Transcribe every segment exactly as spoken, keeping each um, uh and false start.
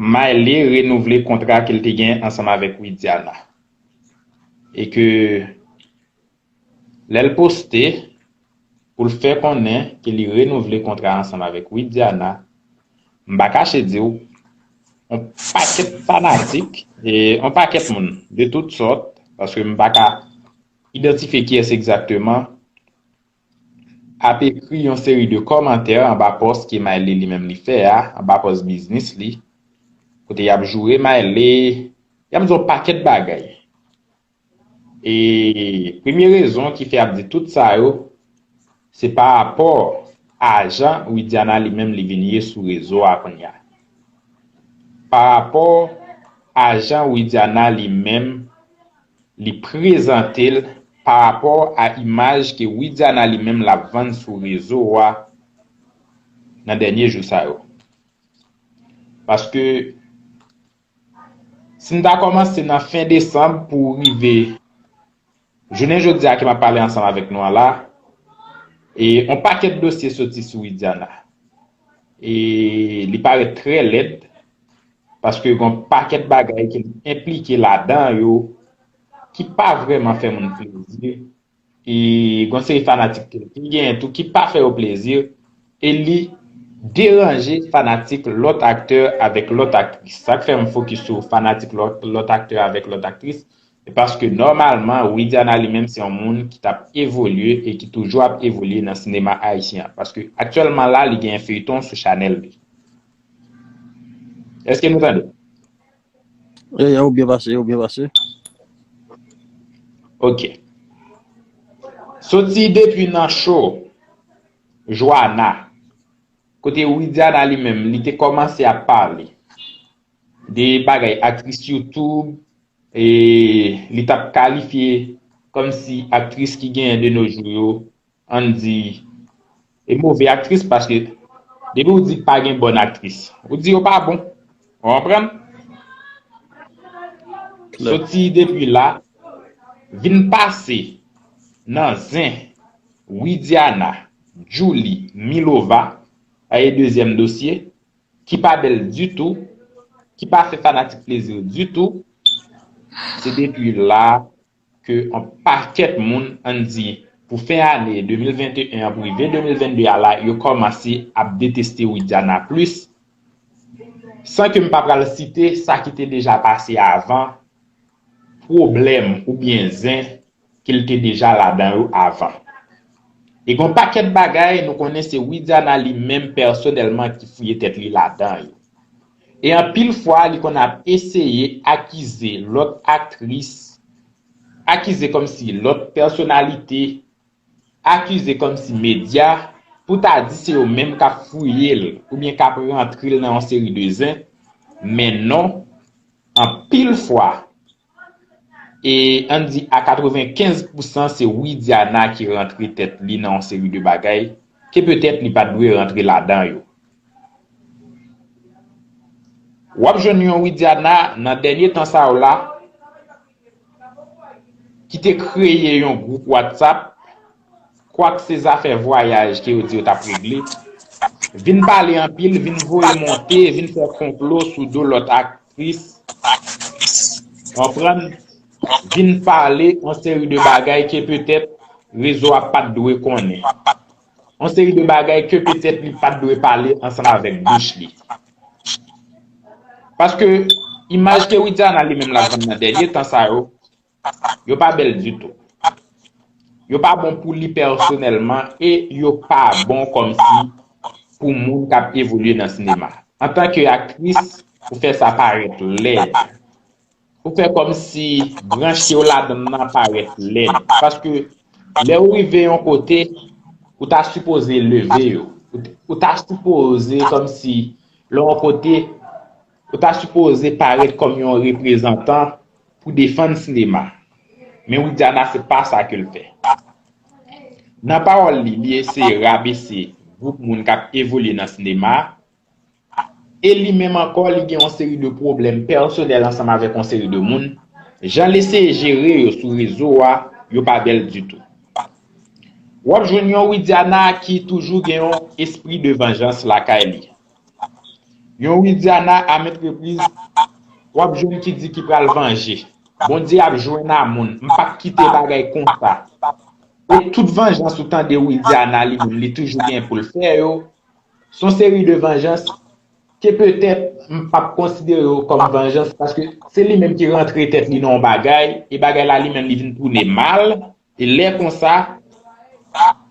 Maëlle renouvle kontra ke l te gen ansanm avèk Widiana. E ke lè l poste pou l fè konnen ke li renouvle kontra ansanm avèk Widiana, m pa kache di w, yon pakèt fanatik, e yon pakèt moun de tout sòt, paske m pa ka idantifye kiyès egzakteman, ap ekri yon seri de kòmantè anba pòs ke Maëlle li menm li fè a, anba pòs biznis li, kote y ap joure Maëlle, y ap di yon pakèt bagay. E premye rezon ki fè y ap di tout sa yo, se pa rapò a jan Widiana li menm li vin ye sou rezo a kounye a. Pa rapò a jan Widiana li menm li prezante l, pa rapò a imaj ke Widiana li menm l ap vann sou rezo a nan dènye jou sa yo. Paske si n ta kòmanse nan fen desanm pou rive jounen jodi a ke m ap pale ansanm avèk nou an la, e yon pakèt dosye soti sou Widiana. E li parèt trè lèd, paske gen yon pakèt bagay ke li enplike ladan yo ki pa vrèman fè moun plezi. E gen yon seri fanatik ke li genyen tou ki pa fè yo plezi. E li deranje fanatik lòt aktè avèk lòt aktris. Sa k fè m fokis sou fanatik lòt, lòt aktè avèk lòt aktris, se paske nòmalman, Widiana li menm se yon moun ki t ap evolye e ki toujou ap evolye nan sinema ayisyen an. Paske aktyèlman la, li gen feyton sou chanèl li. Èske nou tande? E, e, ou byen pase, ou byen pase. Ok. Soti depi nan show Joana, kote Widiana li menm, li te kòmanse ap pale de bagay aktris YouTube, e li t ap kalifye kòmsi aktris ki genyen de nos jours yo, ann di, e move aktris, paske depi w di pa gen bòn aktris, ou di yo pa bon. Ou konprann? Soti depi la, vin pase nan zen Widiana, Djouly, Milova, sa e dezyèm dosye, ki pa bèl ditou, ki pa fè fanatik plezi ditou, se depi la ke yon pakèt moun, ann di, pou fen ane de mil venteyen an, pou rive de mil vennde a la, yo kòmanse ap deteste Widiana plis, san ke m pa pral site sa ki te deja pase avan, pwoblèm oubyen zen ke l te deja ladan yo avan. E gen yon pakèt bagay nou konnen se Widiana li menm pèsonèlman ki fouye tèt li ladan yo. E anpil fwa, li konn ap eseye akize lòt aktris, akize kòmsi lòt pèsonalite, akize kòmsi medya, pou ta di se yo menm k ap fouye l, oubyen k ap rantre l nan yon seri de zen. Men non, anpil fwa, e ann di a katrevenkenz pousan se Widiana ki rantre tèt li nan yon seri de bagay ke petèt li pa t dwe rantre ladan yo. W ap jwenn yon Widiana nan dènye tan sa yo la ki te kreye yon gwoup WhatsApp, kwak se zafè vwayaj ke yo di yo t ap regle, vin pale anpil, vin voye monte, vin fè konplo sou do lòt aktris, konprann, vin pale yon seri de bagay ke petèt rezo a pa t dwe konnen. Yon seri de bagay ke petèt li pa t dwe pale ansanm avèk bouch li. Paske imaj ke Widiana li menm l ap vann nan dènye tan sa yo, yo pa bèl ditou. Yo pa bon pou li pèsonèlman e yo pa bon kòmsi pou moun k ap evolye nan sinema. Antanke aktris, ou fè sa parèt lèd. Ou fè kòmsi branche w ladan nan parèt lèd. Paske lè ou rive yon kote, ou ta sipoze leve yo. Ou, ou ta sipoze kòmsi lè yon kote, ou ta sipoze parèt kòm yon reprezantan pou defann sinema. Men Widiana se pa sa ke l fè. Nan pawòl li, li eseye rabese gwoup moun k ap evolye nan sinema a, e li menm ankò, li gen yon seri de pwoblèm pèsonèl ansanm avèk yon seri de moun. Jan l eseye jere yo sou rezo a, yo pa bèl ditou. W ap jwenn yon Widiana ki toujou gen yon espri de vanjans lakay li. Yon Widiana a maintes reprises, w ap jwenn ki di ki pral vanje. Bondye ap jwenn a moun. M p ap kite bagay konsa. E tout vanjans ou tande Widiana li menm, li toujou gen pou l fè yo, se yon seri de vanjans ke petèt m p ap konsidere yo kòm vanjans, paske se li menm ki rantre tèt li nan yon bagay, e bagay la li menm li vin tounen mal, e lè konsa,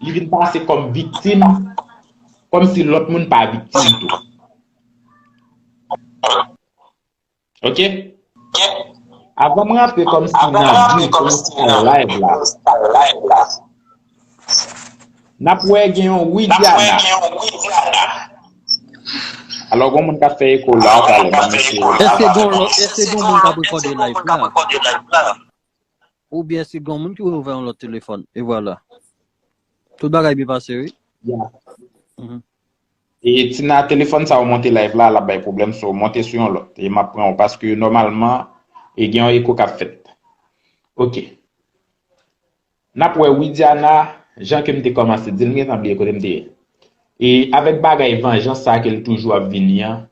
li vin pase kòm viktim, kòmsi lòt moun pa viktim tou. Ok? Avan m rantre kòmsi nan bi pou nou start live la, n ap wè gen yon Widiana. Alò, gen moun k ap fè eko la, talè, ban m eseye. Èske gen lòt, èske gen moun k ap rekòde live la? Oubyen si gen moun ki ouvè yon lòt telefòn, e vwala. Tout bagay byen pase, wi. Ya. Mhm. E Tina, telefòn sa ou monte live la, l ap bay pwoblèm, so monte sou yon lòt. E m ap pran w, paske nòmalman, e gen yon eko k ap fèt. Ok. N ap wè Widiana, jan ke m te kòmanse di l, m gentan bliye kote m te ye. E avèk bagay vanjans sa ke l toujou ap vini an,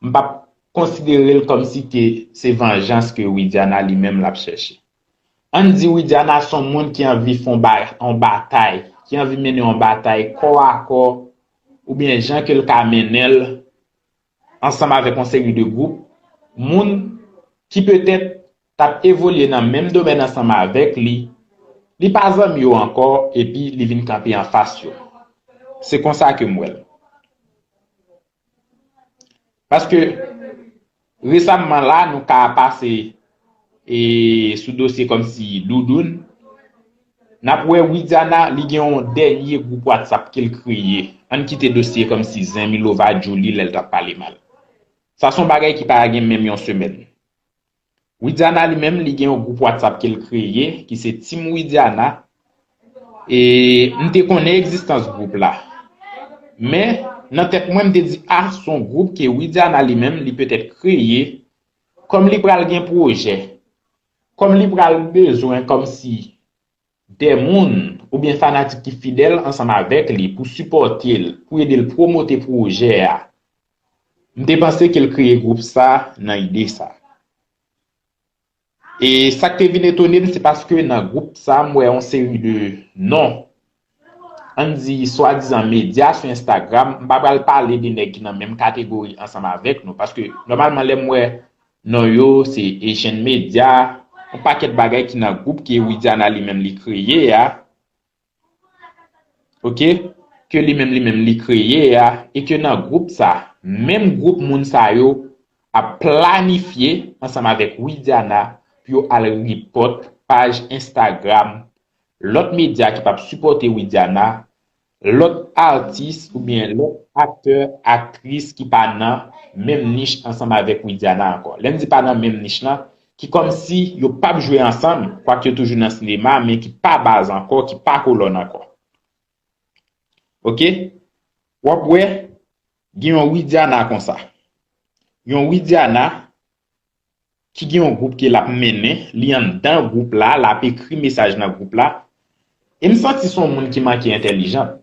m p ap konsidere l kòmsi ke se vanjans ke Widiana li menm l ap chèche. Ann di Widiana se yon moun ki anvi fè yon ba-, yon batay, ki anvi mennen yon batay kò a kò, oubyen jan ke l ka mennen l ansanm avèk yon seri de gwoup moun ki petèt t ap evolye nan menm domèn ansanm avèk li, li pa zanmi yo ankò, epi li vin kanpe anfas yo. Se konsa ke m wè l. Paske resamman la, nou ka pase, e, sou dosye kòmsi Doudoun. N ap wè Widiana, li gen yon dènye gwoup WhatsApp ke l kreye. Ann kite dosye kòmsi Zen Milova Djouly lè l t ap pale mal. Sa se yon bagay ki pa gen menm yon semèn. Widiana li menm, li gen yon gwoup WhatsApp ke l kreye, ki se Team Widiana. E m te konnen egzistans gwoup la. Men, nan tèt mwen, m te di, a, se yon gwoup ke Widiana li menm, li petèt kreye, kòm li pral gen pwojè, kòm li pral bezwen kòmsi de moun oubyen fanatik ki fidèl ansanm avèk li pou sipòte l, pou ede l pwomote pwojè a. M te panse ke l kreye gwoup sa nan ide sa. E sa k te vin etone m, se paske nan gwoup sa, m wè yon seri de non. Ann di, swadizan medya sou Instagram, m pa pral pale de nèg ki nan menm kategori ansanm avèk nou, paske nòmalman lè m wè non yo, se Asian Media, yon pakèt bagay ki nan gwoup ke Widiana li menm li kreye a, ok, ke li menm, li menm, li kreye a, e ke nan gwoup sa, menm gwoup moun sa yo ap planifye ansanm avèk Widiana pou yo al repòt paj Instagram lòt medya ki p ap sipòte Widiana, lòt atis oubyen lòt aktè, aktris ki pa nan menm nich ansanm avèk Widiana ankò. Lè m di pa nan menm nich lan, ki kòmsi yo p ap jwe ansanm, kwak yo toujou nan sinema, men ki pa baz ankò, ki pa kolòn ankò. Ok? W ap wè, gen yon Widiana konsa. Yon Widiana ki gen yon gwoup ke l ap mennen, li anndan gwoup la, l ap ekri mesaj nan gwoup la. E m santi se yon moun ki manke entèlijan.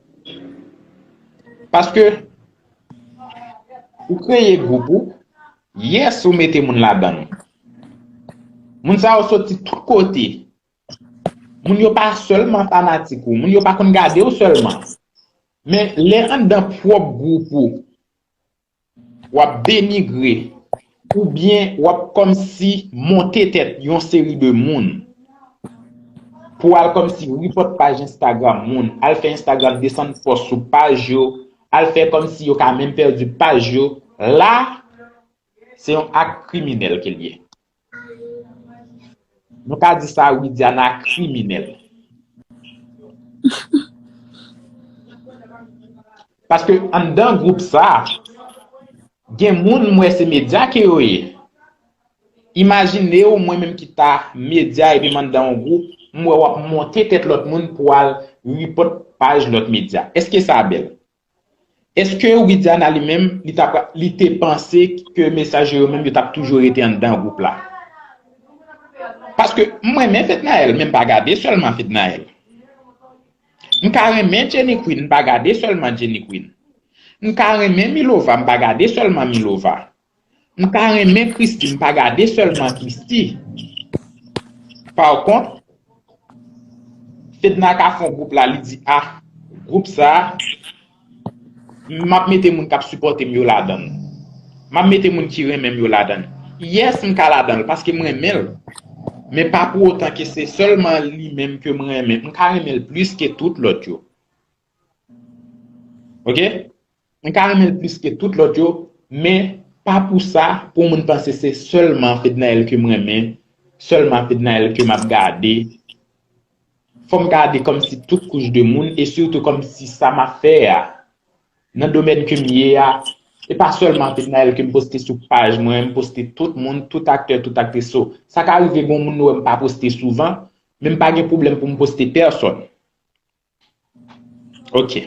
Paske ou kreye gwoup ou, yes, ou mete moun ladan l. Moun sa yo soti tout kote. Moun yo pa sèlman fanatik ou, moun yo pa konn gade w sèlman. Men lè anndan pwòp gwoup ou, w ap denigre, oubyen w ap kòmsi monte tèt yon seri de moun pou al kòmsi repòt paj Instagram moun, al fè Instagram desann pòs sou paj yo, al fè kòmsi yo ka menm pèdi paj yo, la, se yon ak kriminèl ke l ye. Nou ka di sa, Widiana kriminèl. Paske anndan gwoup sa, gen moun m wè se medya ke yo ye. Imajine w, mwen menm ki ta medya epi m anndan yon gwoup, m wè w ap monte tèt lòt moun pou al repòt paj lòt medya. Èske sa bèl? Èske Widiana li menm, li t ap, li te panse ke mesaj yo menm yo t ap toujou rete anndan gwoup la? Paske m renmen Fednaelle, men m pa gade sèlman Fednaelle. M ka renmen Jenny Queen, m pa gade sèlman Jenny Queen. M ka renmen Milova, m pa gade sèlman Milova. M ka renmen Christie, m pa gade sèlman Christie. Par contre, Fedna ka fè yon gwoup la, li di, ah, gwoup sa, m ap mete moun k ap sipòte m yo ladan l. M ap mete moun ki renmen m yo ladan l. Yes, m ka ladan l paske m renmen l. Men pa pou otan ke se sèlman li menm ke m renmen. M ka renmen l plis ke tout lòt yo. Oke? M ka renmen l plis ke tout lòt yo, men pa pou sa, pou moun panse se sèlman Fednaelle ke m renmen, sèlman Fednaelle ke m ap gade. Fò m gade kòmsi tout kouch de moun, e sitou kòmsi sa m ap fè a, nan domèn ke m ye a, e pa sèlman Fednaelle ke m poste sou paj mwen, m poste tout moun, tout aktè, tout aktris. So, sa ka rive gen moun nou wè m pa poste souvan, men m pa gen pwoblèm pou m poste pèsòn. Ok.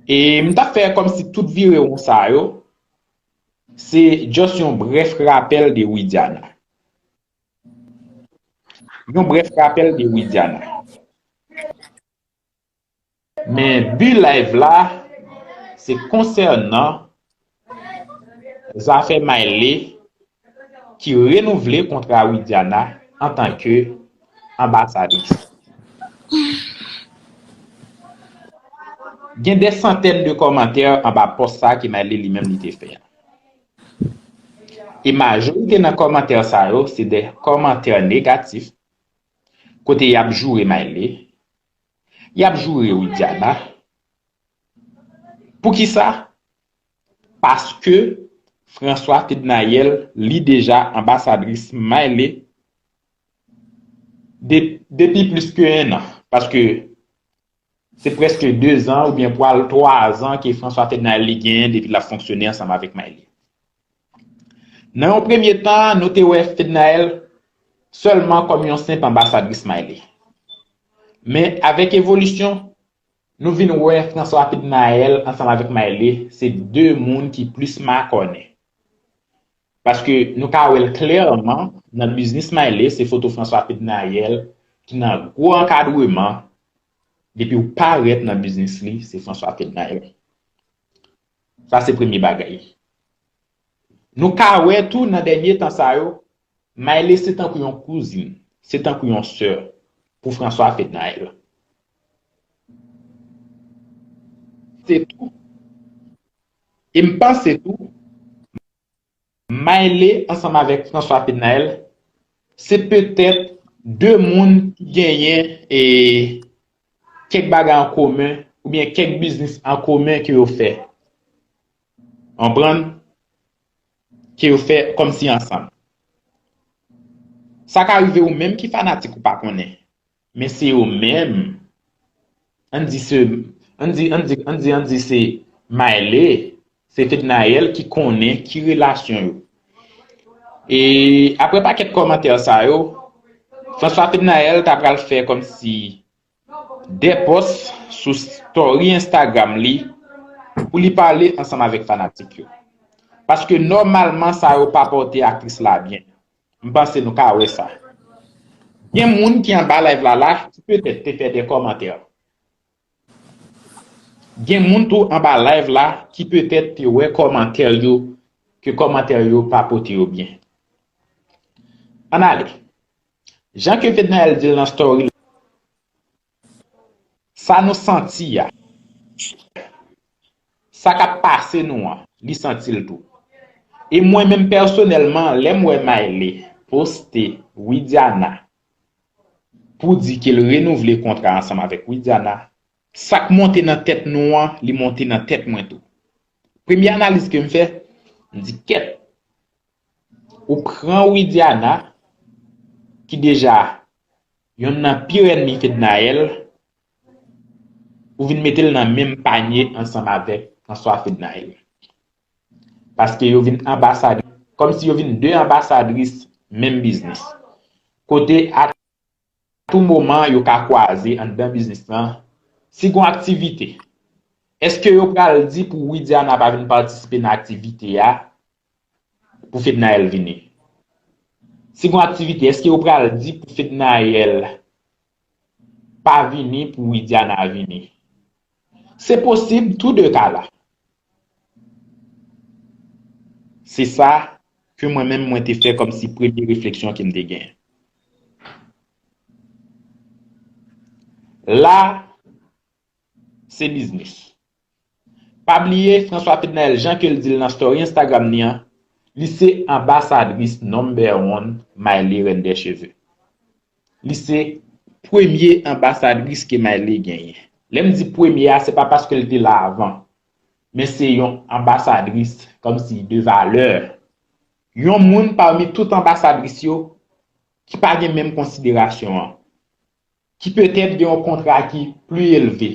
E m t ap fè kòmsi tout virewon sa yo, se just yon brèf rapèl de Widiana. Yon brèf rapèl de Widiana. Men bi live la, se konsènan zafè Miley ki renouvle kontra Widiana antanke anbasadris. Gen dè santèn de kòmantè anba pòs sa ke Miley li menm li te fè a. E majorite nan kòmantè sa yo, se de kòmantè negatif, kote y ap joure Miley, y ap joure Widiana. Poukisa? Paske François Fednaelle, li deja anbasadris Miley de, depi plis ke en an. Paske se prèske de zan oubyen pral twa zan ke François Fednaelle li genyen depi l ap fonksyone ansanm avèk Miley. Nan yon premye tan, nou te wè Fednaelle sèlman kòm yon senp anbasadris Miley. Men avèk evolisyon, nou vin wè François Fednaelle ansanm avèk Miley, se de moun ki plis makònen. Paske nou ka wè l klèman nan biznis Miley, se foto François Fednaelle ki nan gwo ankadreman. Depi w parèt nan biznis li, se François Fednaelle. Sa se premye bagay. Nou ka wè tou nan dènye tan sa yo, Miley se tankou yon kouzin, se tankou yon sè pou François Fednaelle. Se tou. E m panse tou, Miley ansanm avèk François Fednaelle, se petèt de moun ki genyen e kèk bagay an komen oubyen kèk biznis an komen ke yo fè. Konprann? Ke yo fè kòmsi ansanm. Sa ka rive ou menm ki fanatik ou pa konnen. Men se yo menm. Ann di se, ann di, ann di, ann di, ann di se Miley, se Fednaelle ki konnen ki relasyon yo. E apre pakèt kòmantè sa yo, François Fednaelle ta pral fè kòmsi de pòs sou story Instagram li pou li pale ansanm avèk fanatik yo. Paske nòmalman sa yo pa pote aktris la byen. M panse nou ka wè sa. Gen moun ki anba live la la ki petèt te fè de kòmantè. Gen moun tou anba live la ki petèt te wè kòmantè yo, ke kòmantè yo pa pote yo byen. Ann ale. Jan ke Fednaelle di l nan story la, sa nou santi a, sa k ap pase nou an, li santi l tou. E mwen menm pèsonèlman, lè m wè Miley poste Widiana pou di ke l renouvle kontra ansanm avèk Widiana, sa k monte nan tèt nou an, li monte nan tèt mwen tou. Premye analiz ke m fè, m di kèt, ou pran Widiana, ki deja yonn nan pi ènmi Fednaelle, ou vin mete l nan menm panye ansanm avèk François Fednaelle. Paske yo vin anbasadris, kòmsi yo vin de anbasadris menm biznis. Kote a tou moman yo ka kwaze anndan biznis lan. Si gon aktivite, èske yo pral di pou Widiana pa vin patisipe nan aktivite a pou Fednaelle vini? Si gon aktivite, èske yo pral di pou Fednaelle pa vini pou Widiana vini? Se posib tou de ka la. Se sa ke mwen menm mwen te fè kòmsi premye refleksyon ke m te genyen. La, se biznis. Pa bliye, François Fednaelle, jan ke l di l nan story Instagram li an, li se anbasadris number one Miley Reine des Cheveux. Li se premye anbasadris ke Miley genyen. Lè m di premye a, se pa paske l te la avan, men se yon anbasadris kòmsi de valè. Yon moun pami tout anbasadris yo ki pa gen menm konsiderasyon an, ki petèt gen yon kontra ki pli elve.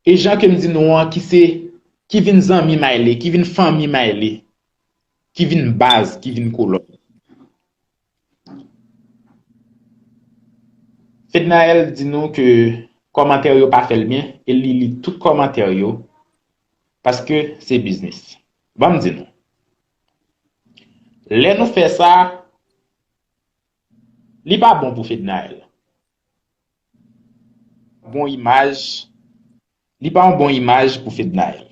E jan ke m di nou an, ki se, ki vin zanmi Miley, ki vin fanmi Miley, ki vin baz, ki vin kolòn. Fednaelle di nou ke kòmantè yo pa fè l byen, e li li tout kòmantè yo, paske se biznis. Ban m di nou, lè nou fè sa, li pa bon pou Fednaelle. Bon imaj, li pa yon bon imaj pou Fednaelle.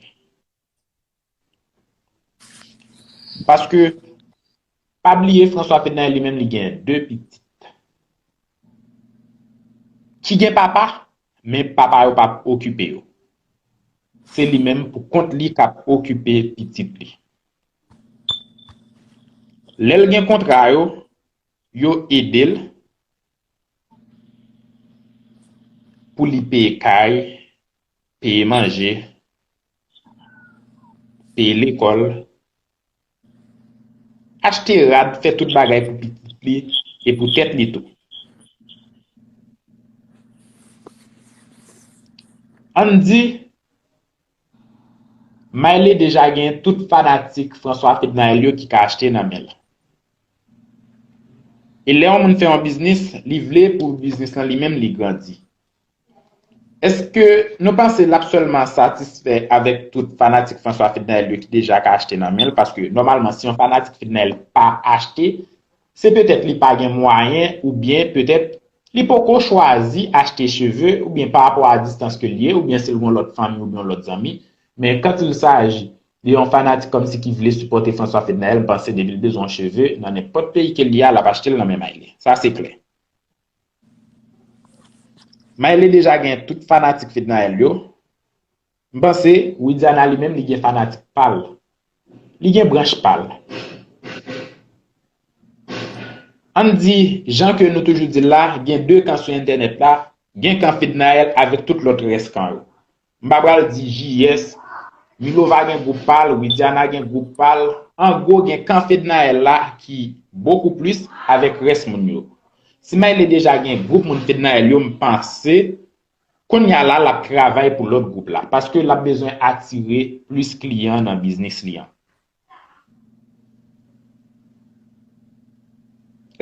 Paske, pa bliye, François Fednaelle li menm li gen de pitit. Ki gen papa, men papa yo pa okipe yo. Se li menm pou kont li k ap okipe pitit li. Lè l gen kontra yo, yo ede l pou li peye kay, peye manje, peye lekòl, achte rad, fè tout bagay pou pitit li e pou tèt li tou. Ann di, Miley deja gen tout fanatik François Fednaelle yo ki ka achte nan men l. E lè yon moun fè yon biznis, li vle pou biznis lan li menm li grandi. Èske nou panse l ap sèlman satisfè avèk tout fanatik François Fednaelle yo ki deja ka achte nan men l? Paske nòmalman, si yon fanatik Fednaelle pa achte, se petèt li pa gen mwayen oubyen petèt li poko chwazi achte cheve oubyen pa rapò a distans ke l ye oubyen si l gen yon lòt fanmi oubyen yon lòt zanmi. Men quand il s'agit de yon fanatik kòmsi ki vle sipòte François Fednaelle, m panse depi l bezwen yon cheve nan nenpòt peyi ke l ye a, l ap achte l nan men Miley. Sa se klè. Miley deja gen tout fanatik Fednaelle yo. M panse Widiana li menm li gen fanatik pa l. Li gen branch pa l. Ann di, jan ke nou toujou di l la, gen de kan sou entènèt la, gen kan Fednaelle avèk tout lòt rès kan yo. M pa pral di J S, Milova gen gwoup pa l, Widiana gen gwoup pa l. An gwo, gen kan Fednaelle la ki bokou plis avèk rès moun yo. Si Miley deja gen gwoup moun Fednaelle yo, m panse, kounye a la, l ap travay pou lòt gwoup la, paske l ap bezwen atire plis kliyan nan biznis li an.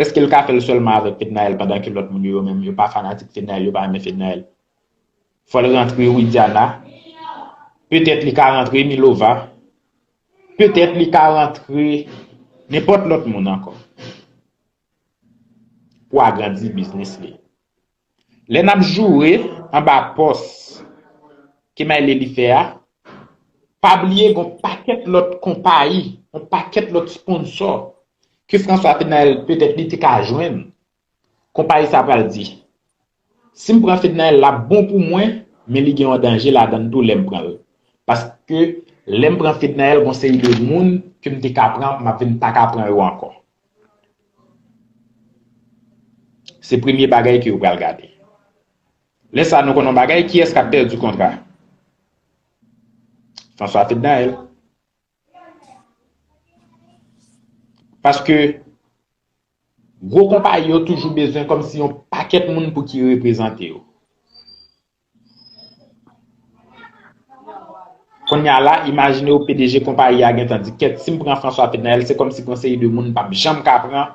Èske l ka fè l sèlman avèk Fednaelle pandan ke lòt moun yo, yo menm, yo pa fanatik Fednaelle, yo pa renmen Fednaelle? Fò l rantre Widiana. Petèt li ka rantre Milova. Petèt li ka rantre nenpòt lòt moun ankò. Pou agrandi biznis li. Lè n ap joure anba pòs ke Miley li fè a, pa bliye gon pakèt lòt konpayi, yon pakèt lòt sponsò ke François Fednaelle petèt li te ka jwenn. Konpayi sa pral di, si m pran Fednaelle l ap bon pou mwen, men li gen yon danje ladan l tou lè m pran l. Paske lè m pran Fednaelle, gon seri de moun ke m te ka pran, m ap vin pa ka pran yo ankò. Se premye bagay ke yo pral gade. Lè sa nou konn yon bagay, kiyès k ap pèdi kontra? François Fednaelle. Paske gwo konpayi yo toujou bezwen kòmsi yon pakèt moun pou ki reprezante yo. Kounye a la, imajine w P D G konpayi a gentan di, kèt, si m pran François Fednaelle, se kòmsi gon seri de moun m p ap janm ka pran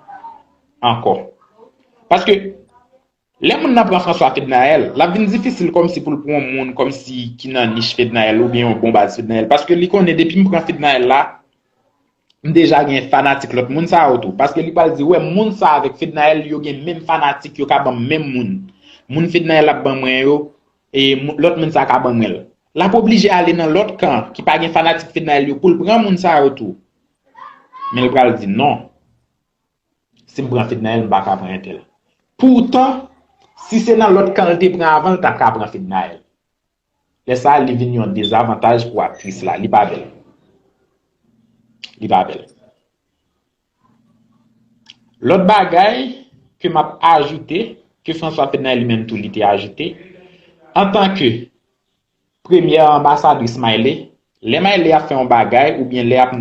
ankò. Paske lè moun nan pran François Fednaelle, l ap vin difisil kòmsi pou l pran yon moun kòmsi ki nan nich Fednaelle oubyen yon bon baz Fednaelle. Paske li konnen depi m pran Fednaelle la, m deja gen fanatik lòt moun sa yo tou. Paske li pral di, wè, moun sa avèk Fednaelle, yo gen menm fanatik, yo ka ban m menm moun. Moun Fednaelle ap ban mwen yo, e lòt moun sa ka ban mwen l. L ap oblije ale nan lòt kan ki pa gen fanatik Fednaelle yo pou l pran moun sa yo tou. Men l pral di non. Si m pran Fednaelle, m pa ka pran entèl. Poutan, si se nan lòt kan l te pran avan, l t ap ka pran Fednaelle. Lè sa a, li vin yon dezavantaj pou aktris la. Li pa bèl. Li pa bèl. Lòt bagay ke m ap ajoute, ke François Fednaelle li menm tou li te ajoute, antanke premyè anbasadris Miley, lè Miley ap fè yon bagay oubyen lè ap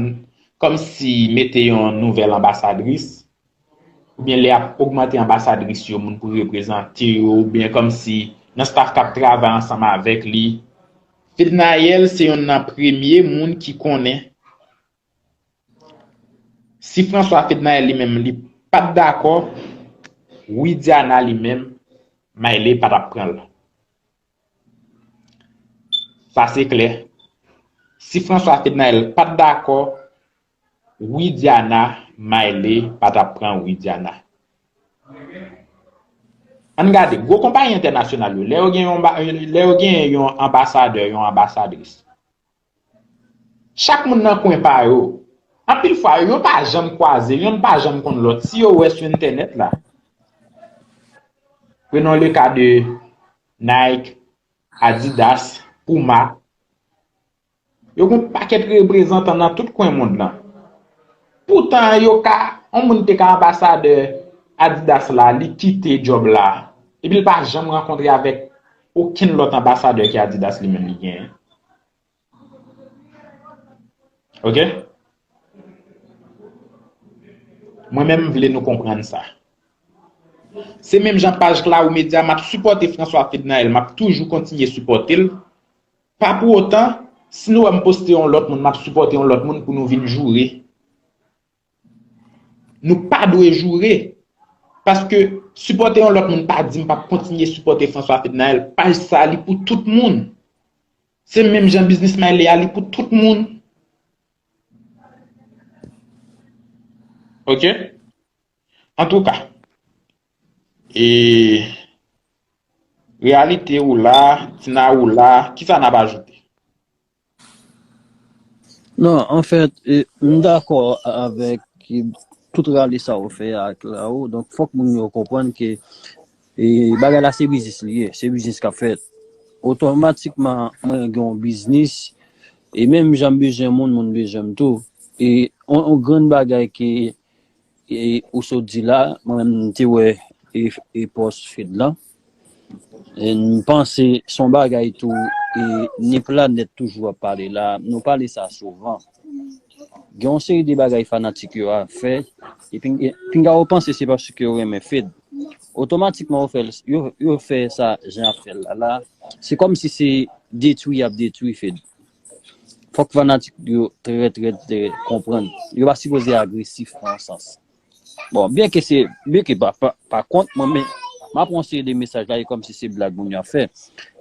kòmsi mete yon nouvèl anbasadris, oubyen lè ap ogmante anbasadris yo, moun pou reprezante yo, oubyen kòmsi nan staff k ap travay ansanm avèk li, Fednaelle se yonn nan premye moun ki konnen si François Fednaelle li menm li pa t dakò, Widiana li menm, Miley pa t ap pran l. Sa se klè. Si François Fednaelle pa t dakò, Widiana, Miley pa t ap pran Widiana. Ann gade, gwo konpayi entènasyonal yo, lè yo gen yon, ba- lè yo gen yon anbasadè, yon anbasadris, chak moun nan kwen pa yo. Anpil fwa, yo pa janm kwaze, yonn pa janm konn lòt. Si yo wè sou entènèt la, prenons le cas de Nike, Adidas, Puma, yo gon pakèt reprezantan nan tout kwen mond lan. Poutan, yo ka, yon moun te ka anbasadè Adidas la, li kite djòb la, epi l pa janm rankontre avèk okenn lòt anbasadè ke Adidas li menm li genyen. Ok? Mwen menm, m vle nou konprann sa. Se menm jan paj Klawo Medya, m ap sipòte François Fednaelle, m ap toujou kontinye sipòte l. Pa pou otan, si nou wè m poste yon lòt moun, m ap sipòte yon lòt moun pou nou vin joure. Nou pa dwe joure. Paske sipòte yon lòt moun pa di m p ap kontinye sipòte François Fednaelle. Paj sa, li pou tout moun. Se menm jan biznis Miley a, li pou tout moun. Ok? Antouka, e, Reyalite ou la, Tina ou la, kisa n ap ajoute? Non, anfèt, e, m dakò avèk e, tout rale sa ou fè a ak Klawo. Donk, fòk moun yo konprann ke e, bagay la se biznis li ye, se biznis k ap fèt. Otomatikman, mwen gen yon biznis, e menm jan m bezwen moun, moun bezwen m tou. E yon, yon grenn bagay ke e, ou sot di la, mwen menm m te wè e, e pòs Fed lan. E m panse se yon bagay tou, e ni planèt toujou ap pale la, nou pale sa souvan. Gen yon seri de bagay fanatik yo ap fè, e ping- e pinga yo panse se paske yo renmen Fed. Otomatikman yo fè l- yo, yo fè sa jan ap fè l la la, se kòmsi se detwi y ap detwi Fed. Fòk fanatik yo trè trè trè konprann. Yo pa sipoze agresif nan yon sans. Bon, byen ke se, byen ke pa, pa, pa kont mwen, men m ap pran yon seri de mesaj la, e kòmsi se blag moun yo ap fè.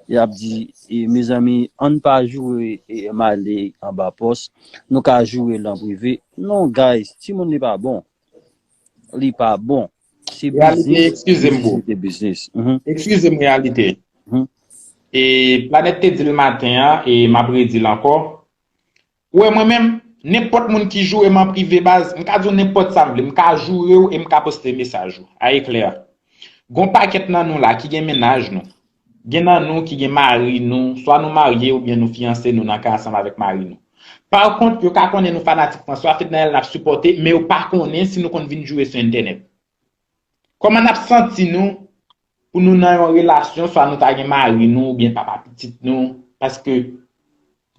Y ap di, e, mezanmi, ann pa joure e, Miley anba pòs, nou ka joure l an prive. Non, guys, timoun li pa bon. Li pa bon. Se Reyalite, biznis, eskize m, bro. Biznis se biznis. Mhm. Eskize m, Reyalite. Mhm. E Planèt te di l maten an, e m ap redi l ankò. Ou wè mwen menm, nenpòt moun ki joure m an prive baz, m ka di w nenpòt sa m vle, m ka joure w e m ka poste mesaj ou. A eklè. Gon pakèt nan nou la ki gen mennaj nou. Gen nan nou ki gen mari nou, swa nou marye oubyen nou fiyanse nou nan kay ansanm avèk mari nou. Pa kont, yo ka konnen nou fanatik François Fednaelle n ap sipòte, men yo pa konnen si nou konn vin joure sou entènèt. Kòman n ap santi nou pou nou nan yon relasyon, swa nou ta gen mari nou oubyen papa pitit nou? Paske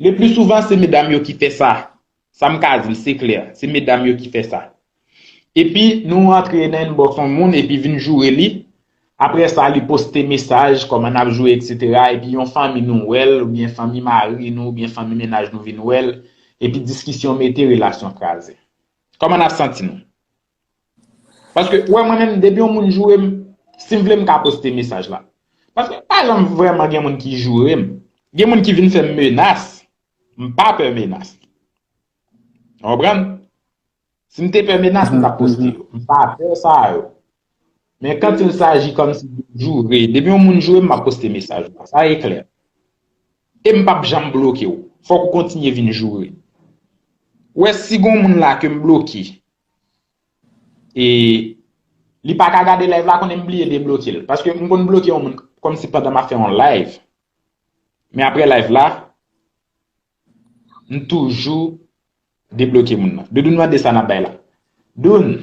le pli souvan se medam yo ki fè sa. Sa m ka di l, se klè, se medam yo ki fè sa. Epi nou antre nan inbox yon moun epi vin joure li. Apre sa, li poste mesaj, kòman n ap joure, etsetera. Epi yon fanmi nou wè l, oubyen fanmi mari nou, oubyen fanmi mennaj nou vin wè l. Epi diskisyon mete, relasyon kraze. Kòman n ap santi nou? Paske, ou wè, mwen menm, depi yon moun joure m, si m vle, m ka poste mesaj la. Paske pa janm vrèman gen moun ki joure m. Gen moun ki vin fè m menas. M pa pè menas. Ou konprann? Si m te pè menas, m t ap poste yo. M pa pè sa yo. Men quand il s'agit kòmsi de joure, depi yon moun joure m, m ap poste mesaj la. Sa e klè. E m p ap janm bloke w. Fòk ou kontinye vin joure. Ou wè, si gon moun la ke m bloke, e li pa ka gade live la, konnen m bliye debloke l. Paske m konn bloke yon moun kòmsi pandan m ap fè yon live. Men apre live la, m toujou debloke moun nan. Doudou mande sa n ap bay la. Doun,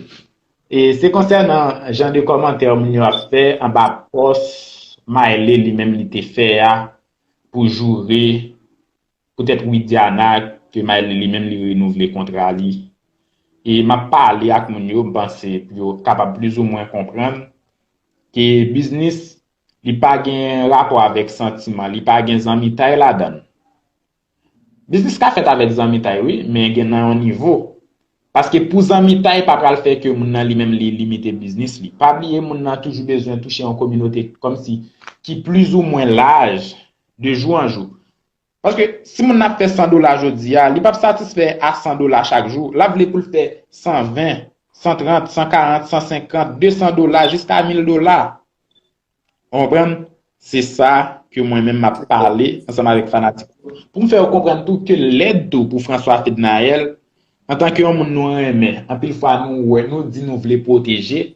e se konsènan jan de kòmantè moun yo ap fè anba pòs Maëlle li menm li te fè a pou joure poutèt Widiana ke Maëlle li menm li renouvle kontra li. E m ap pale ak moun yo, m panse pou yo kapab plizoumwen konprann ke biznis li pa gen rapò avèk santiman, li pa gen zanmitay ladan l. Biznis ka fèt avèk zanmitay, wi, men gen nan yon nivo. Paske pou zanmitay pa pral fè ke moun nan li menm li limite biznis li. Pa bliye moun nan toujou bezwen touche yon kominote kòmsi ki plizoumwen laj de jou an jou. Paske si moun nan ap fè san dola jodi a, li p ap satisfè a san dola chak jou. L ap vle pou l fè san ven, san trant, san karant, san senkant, de san dola, jiska mil dola. Ou konprann? Se sa ke mwen menm m ap pale ansanm avèk fanatik yo. Pou m fè yo konprann tou ke lèd tou pou François Fednaelle, antanke yon moun nou renmen, anpil fwa nou wè, nou di nou vle pwoteje,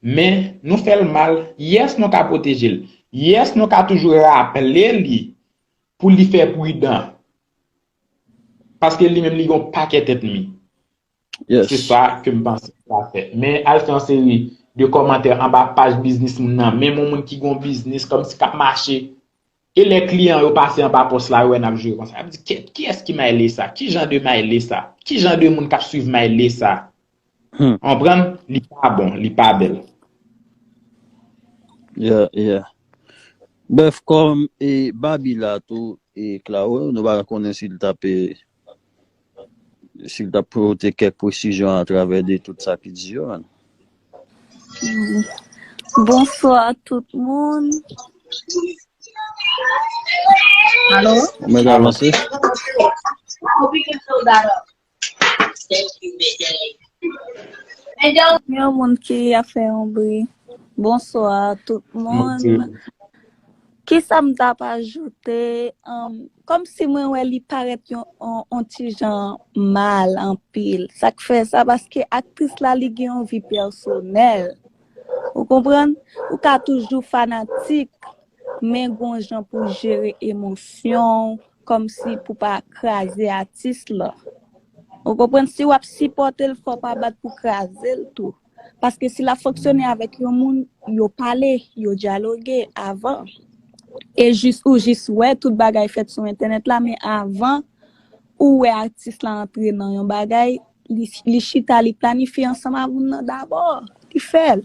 men nou fè l mal. Yes, nou ka pwoteje l. Yes, nou ka toujou raple li pou li fè pridan. Paske li menm li gen yon pakèt ènmi. Se sa ke m panse l ap fè. Men al fè yon seri de kòmantè anba paj biznis moun nan. Menm yon moun ki gen yon biznis kòmsi k ap mache. E lè kliyan yo pase anba pòs la, yo wè n ap joure konsa. Y ap di, "Kèt, kiyès ki Maëlle sa? Ki jan de Maëlle sa? Ki jan de moun k ap swiv Maëlle sa?" Konprann? Li pa bon, li pa bèl. Yeah, yeah. Bèf kòm e Babi la tou e Claro, nou pa konnen si l t ap e si l t ap pote kèk presizyon atravè de tout sa ki di yo. Bonswa tout moun. Alo? Mwen avanse. Yon moun ki ap fè yon bri. Bonswa tout moun. Kisa m t ap ajoute? Kòmsi mwen wè li parèt yon on ti jan mal anpil. Sa k fè sa? Paske aktris la li gen yon vi pèsonèl. Ou konprann? Ou ka toujou fanatik, men gon jan pou jere emosyon w, kòmsi pou pa kraze atis lan. Ou konprann? Si w ap sipòte l, fò w pa bat pou kraze l tou. Paske si l ap fonksyone avèk yon moun, yo pale, yo dyaloge avan. E jis ou jis wè tout bagay fèt sou entènèt la, men avan ou wè atis la antre nan yon bagay, li, li chita, li planifye ansanm ak moun nan dabò, li fè l.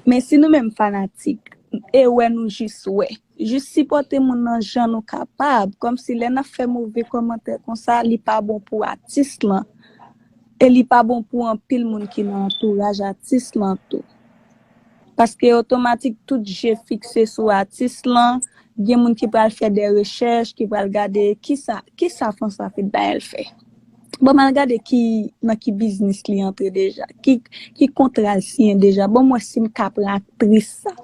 Men si nou menm fanatik, e wè nou jis wè, jis sipòte moun nan jan nou kapab, kòmsi lè n ap fè move kòmantè konsa, li pa bon pou atis lan. E li pa bon pou anpil moun ki nan antouraj atis lan tou. Paske otomatik tout je fikse sou atis lan, gen moun ki pral fè de rechèch, ki pral gade kisa kisa François Fednaelle fè. Bon, m al gade ki nan ki biznis li antre deja, ki ki kontra l siyen deja. Bon, m wè si m ka pran aktris sa.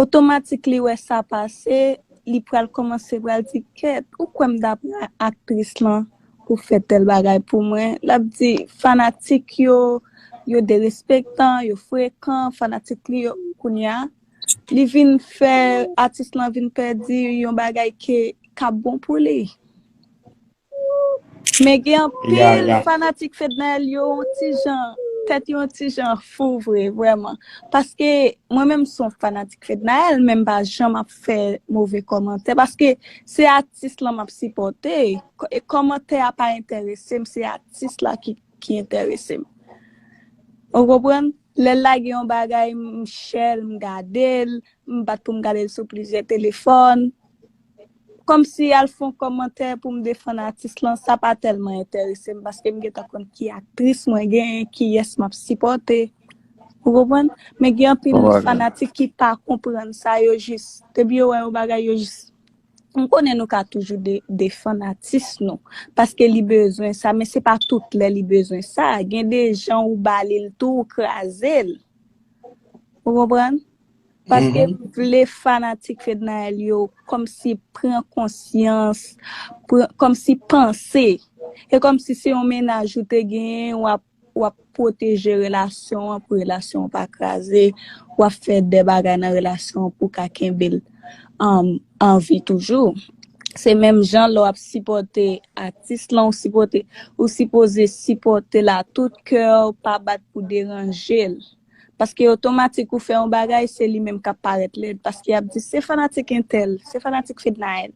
Otomatik li wè sa pase, li pral kòmanse pral di kèt, ou kwè m ta pran aktris lan pou fè tèl bagay pou mwen. L ap di fanatik yo, yo derespektan, yo frekan, fanatik li yo, kounye a, li vin fè atis lan vin pèdi yon bagay ke k ap bon pou li. Men gen anpil fanatik Fednaelle yo yon ti jan, tèt yo yon ti jan fou vre, vrèman. Paske mwen menm se yon fanatik Fednaelle, men m pa janm ap fè move kòmantè. Paske se atis lan m ap sipòte. E kòmantè a pa enterese m, se atis la ki, ki enterese m. Ou konprann? Lè l lage yon bagay, m share l, m gade l, m bat pou m gade l sou plizyè telefòn. Kòmsi al fè yon kòmantè pou m defann atis lan, sa pa tèlman enterese m paske m gentan konn ki aktris mwen genyen, kiyès m ap sipòte. Ou konprann? Men gen anpil fanatik ki pa konprann sa, yo jis, depi yo wè yon bagay, yo jis M konnen nou ka toujou de, defann atis nou, paske li bezwen sa, men se pa tout lè li bezwen sa. Gen de jan ou ba li l tou, ou kraze l. Ou konprann? Paske m vle fanatik Fednaelle yo kòmsi pran konsyans, pran, kòmsi panse. E kòmsi se yon mennaj ou te genyen, w ap, w ap pwoteje relasyon an pou relasyon an pa kraze, w ap fè de bagay nan relasyon an pou w ka kenbe l, um, an vi toujou. Se menm jan lè w ap sipòte atis lan, ou sipòte, ou sipoze sipòte l a tout kè w, pa bat pou deranje l. Paske otomatik ou fè yon bagay, se li menm k ap parèt lèd. Paske y ap di, se fanatik entèl, se fanatik Fednaelle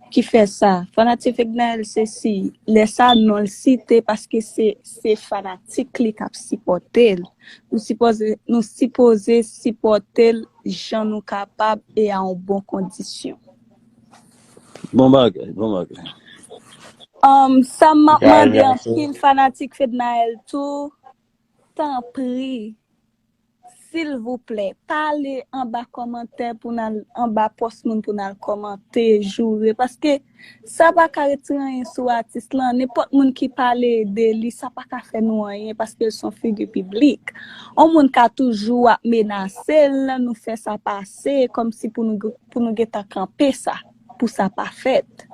ki fè sa. Fanatik Fednaelle se si. Lè sa, non l site paske se, se fanatik li k ap sipòte l. Nou sipoze, nou sipoze sipòte l jan nou kapab e a yon bon kondisyon. Bon bagay, bon bagay. Um, sa m ap mande anpil fanatik Fednaelle tou, tanpri, silvouplè, pa ale anba kòmantè pou n al anba pòs moun pou n al kòmante, joure, paske sa pa ka retire anyen sou atis lan. Nenpòt moun ki pale de li, sa pa ka fè nou anyen paske l se yon figi piblik. Yon moun ka toujou ap menase l, nou fè sa pase, kòmsi pou nou, pou nou gentan kanpe sa, pou sa pa fèt.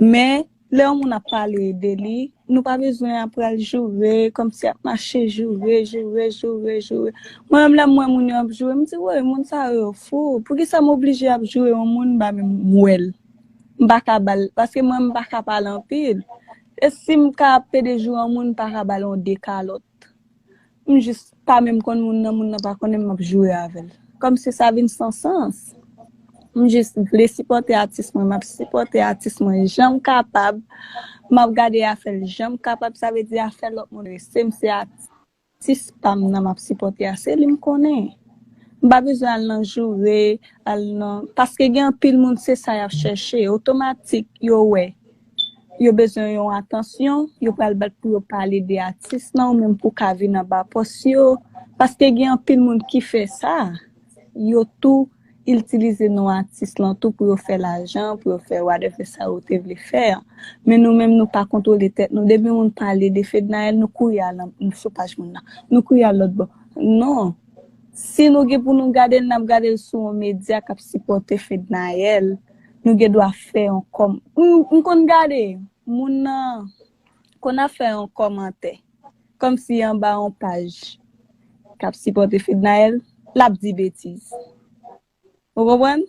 Men, lè yon moun ap pale de li, nou pa bezwen ap pral joure, kòmsi ap mache joure, joure, joure, joure. Mwen menm lè m wè moun yo ap joure, m di, woy, moun sa yo fou. Poukisa m oblije ap joure yon moun m pa menm wè l? M pa ka ba l, paske mwen m pa ka pale anpil. E si m ka ap pede joure yon moun, m pa ka ba l yon de kalòt. M jis pa menm konn moun nan, moun nan pa konnen m, m ap joure avè l. Kòmsi sa vin san sans. M jis vle sipòte atis mwen, m ap sipòte atis mwen jan m kapab. M ap gade afè l jan m kapab, sa vle di afè lòt moun rese m, se atis pa m nan m ap sipòte a, se li m konnen. M pa bezwen al nan joure, al nan, paske gen anpil moun se sa y ap chèche, otomatik yo wè yo bezwen yon atansyon, yo pral bat pou yo pale de atis lan, ou menm pou ka vin anba pòs yo. Paske gen anpil moun ki fè sa. Yo tou itilize non atis lan tou pou yo fè lajan, pou yo fè whatever sa yo te vle fè an. Men nou menm nou pa kontwole tèt nou. Depi moun pale de Fednaelle, nou kouri al sou paj moun nan. Nou kouri al lòt bò. Non. Si nou gen pou nou gade l, n ap gade l sou yon medya k ap sipòte Fednaelle. Nou gen dwa fè yon kòm. M, m konn gade moun nan konn ap fè yon kòmantè. Kòmsi anba yon paj k ap sipòte Fednaelle, l ap di betiz. Ou konprann?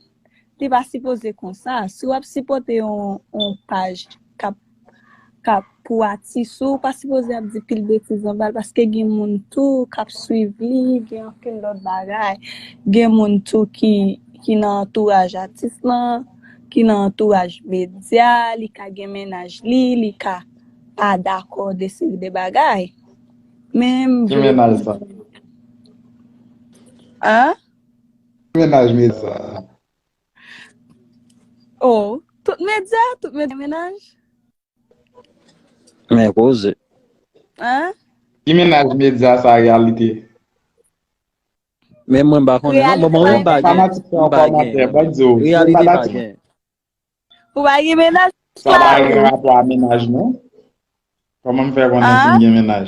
Li pa sipoze konsa. Si w ap sipòte yon, yon paj k ap, k ap pou atis ou, ou pa sipoze ap di pil betiz anba l, paske gen moun tou k ap swiv li, gen anpil lòt bagay. Gen moun tou ki, ki nan antouraj atis lan, ki nan antouraj medya, li ka gen mennaj li, li ka pa dakò de seri de bagay. Men m vle. Ki mennaj sa? An? Ki mennaj medya sa? Oh, tout medya, tout medya mennaj. Men koze. An? Ki mennaj medya sa Réalité? Men mwen m pa konnen non, bon, mwen m pa gen. Fanatik sa w kòmantè, ban di w. Réalité pa gen. Ou pa gen mennaj? Sa pa gen rapò a mennaj non. Kòman m fè konnen si m gen mennaj?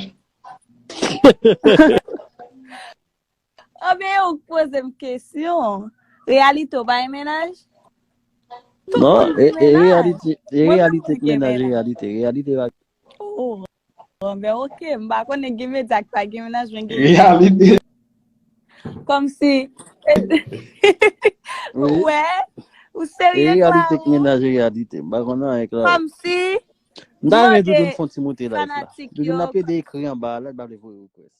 Anben ou poze m kesyon. Réalité ou pa gen mennaj? Non, e Réalité k mennaj Réalité. Réalité pa gen. Oh, anben ok, m pa konnen gen medya k pa gen mennaj men gen. Réalité. Kòmsi. Wè, ou serye Réalité k mennaj Réalité. M pa konnen anyen klè. Kòmsi. M ta renmen Doudoune fè yon ti moute live la. Doudoune ap plede ekri anba la, li pa vle voye request.